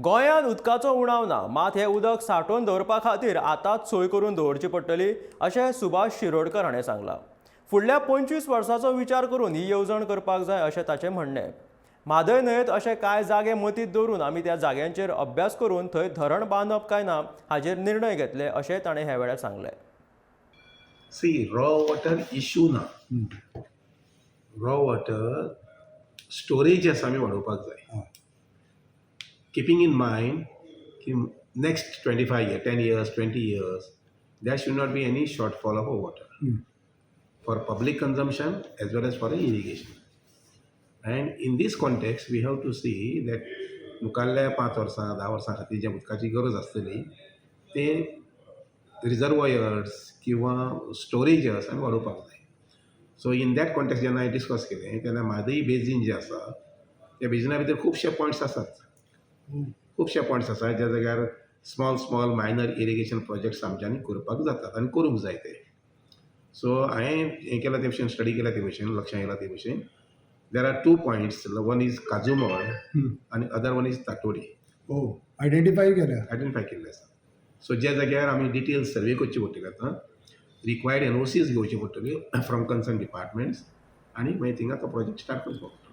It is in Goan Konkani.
गोंयांत उदकाचो उणाव ना, मात हें उदक सांठोवन दवरपा खातीर आतांच सोय करून दवरची पडटली अशें सुभाष शिरोडकर हाणें सांगलां. फुडल्या 25 वर्सांचो विचार करून ही येवजण करपाक जाय अशें ताचें म्हणणें. म्हादय न्हंयेंत अशे कांय जागे मतींत दवरून आमी त्या जाग्यांचेर अभ्यास करून थंय धरण बांदप काय ना हाचेर निर्णय घेतले अशें ताणें ह्या वेळार सांगलें. सी, रॉ वॉटर इशू ना. रॉ वॉटर स्टोरेज आसा, आमी वाडोवपाक जाय, किपींग इन मायंड की next 25 year, 10 years, 20 years, there should not be any shortfall of water for public consumption as well as for irrigation. And in this context, we have to see that मुखारल्या 5 वर्सां, 10 वर्सां खातीर जें उदकाची गरज आसतली, ते रिजर्वयर्स किंवा स्टोरेजस आमी वाडोवपाक जाय. सो इन that context जेन्ना हांवें डिस्कस केलें तेन्ना म्हादय बेजीन जें आसा, त्या बेजिना भितर खुबशे पॉयंट्स आसात. खुबशे पॉयंट्स आसा ज्या जाग्यार small small minor irrigation projects आमच्यांनी करपाक जातात आनी करूंक जाय ते. सो हांवें हें केलां ते भशेन, स्टडी केला ते भशेन, लक्षां येयलां ते भशेन, there are two points. One is Kajumol आनी अदर वन is Tattoli. हो, आयडेंटिफाय केल्या. आयडेंटिफाय केल्ले आसा. सो ज्या जाग्यार आमी डिटेल सर्वे करची पडटली, आतां रिक्वायर्ड एनओसीज घेवची पडटल्यो फ्रॉम कन्सर्न डिपार्टमेंट्स आनी मागीर थिंगा तो प्रोजेक्ट स्टार्ट करचो पडटलो.